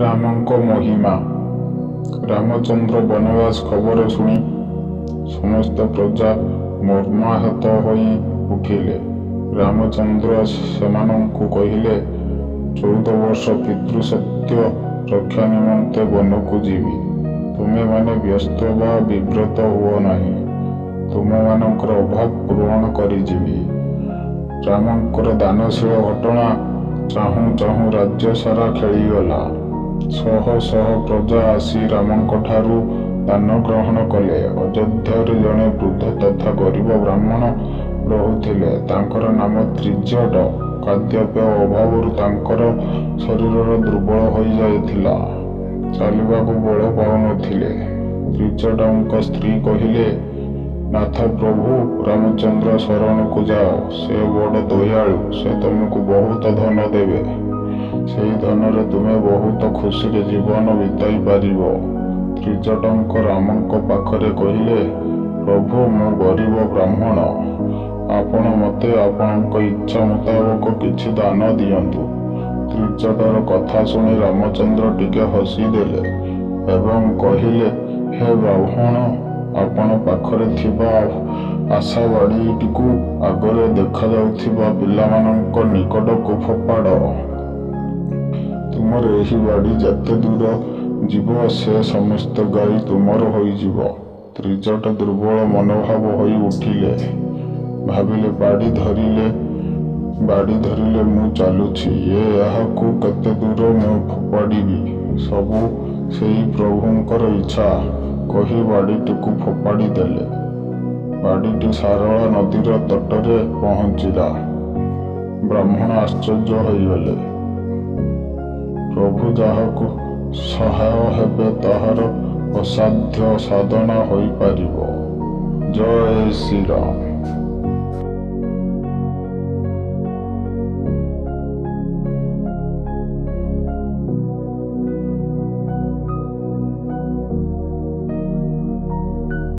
ରାମଙ୍କ ମହିମା। ରାମଚନ୍ଦ୍ର ବନବାସ ଖବର ଶୁଣି ସମସ୍ତ ପ୍ରଜା ମର୍ମାହତ ହୋଇ ଉଠିଲେ। ରାମଚନ୍ଦ୍ର ସେମାନଙ୍କୁ କହିଲେ, 14 ବର୍ଷ ପିତୃସତ୍ୟ ରକ୍ଷା ନିମନ୍ତେ ବନକୁ ଯିବି। ତୁମେମାନେ ବ୍ୟସ୍ତ ବା ବିବ୍ରତ ହୁଅ ନାହିଁ। ତୁମମାନଙ୍କର ଅଭାବ ପୂରଣ କରିଯିବି। ରାମଙ୍କର ଦାନଶୀଳ ଘଟଣା ଚାହୁଁ ଚାହୁଁ ରାଜ୍ୟ ସାରା ଖେଳିଗଲା। ଶହ ଶହ ପ୍ରଜା ଆସି ରାମଙ୍କଠାରୁ ଦାନ ଗ୍ରହଣ କଲେ। ଅଯୋଧ୍ୟାରେ ଜଣେ ବୃଦ୍ଧ ତଥା ଗରିବ ବ୍ରାହ୍ମଣ ରହୁଥିଲେ। ତାଙ୍କର ନାମ ତ୍ରିଜଟ। ଖାଦ୍ୟପେୟ ଅଭାବରୁ ତାଙ୍କର ଶରୀର ଦୁର୍ବଳ ହୋଇଯାଇଥିଲା। ଚାଲିବାକୁ ବଳ ପାଉନଥିଲେ। ତ୍ରିଜଟଙ୍କ ସ୍ତ୍ରୀ କହିଲେ, ନାଥ, ପ୍ରଭୁ ରାମଚନ୍ଦ୍ର ଶରଣକୁ ଯାଅ। ସେ ବଡ଼ ଦୟାଳୁ। ସେ ତୁମକୁ ବହୁତ ଧନ ଦେବେ। ସେହି ଧନରେ ତୁମେ ବହୁତ ଖୁସିରେ ଜୀବନ ବିତାଇ ପାରିବ। ତ୍ରିଜଟ ରାମଙ୍କ ପାଖରେ କହିଲେ, ପ୍ରଭୁ, ମୁଁ ଗରିବ ବ୍ରାହ୍ମଣ। ଆପଣ ମୋତେ ଆପଣଙ୍କ ଇଚ୍ଛା ମୁତାବକ କିଛି ଦାନ ଦିଅନ୍ତୁ। ତ୍ରିଜଟର କଥା ଶୁଣି ରାମଚନ୍ଦ୍ର ଟିକେ ହସିଦେଲେ ଏବଂ କହିଲେ, ହେ ବ୍ରାହ୍ମଣ, ଆପଣ ପାଖରେ ଥିବା ଆଶାବାଡ଼ିଟିକୁ ଆଗରେ ଦେଖାଯାଉଥିବା ପିଲାମାନଙ୍କ ନିକଟକୁ ଫୋପାଡ଼। ତୁମର ଏହି ବାଡ଼ି ଯେତେ ଦୂର ଯିବ, ସେ ସମସ୍ତ ଗାଈ ତୁମର ହୋଇଯିବ। ତ୍ରିଜଟ ଦୁର୍ବଳ ମନୋଭାବ ହୋଇ ଉଠିଲେ। ଭାବିଲେ, ବାଡ଼ି ଧରିଲେ ମୁଁ ଚାଲୁଛି, ଏହାକୁ କେତେଦୂର ମୁଁ ଫୋପାଡ଼ିବି? ସବୁ ସେଇ ପ୍ରଭୁଙ୍କର ଇଚ୍ଛା। କହି ବାଡ଼ିଟିକୁ ଫୋପାଡ଼ି ଦେଲେ। ବାଡ଼ିଟି ସାରଳା ନଦୀର ତଟରେ ପହଞ୍ଚିଲା। ବ୍ରାହ୍ମଣ ଆଶ୍ଚର୍ଯ୍ୟ ହୋଇଗଲେ। ପ୍ରଭୁ ଯାହାକୁ ସହାୟ ହେବେ, ତାହାର ଅସାଧ୍ୟ ସାଧନ ହୋଇପାରିବ। ଜୟ ଶ୍ରୀରାମ।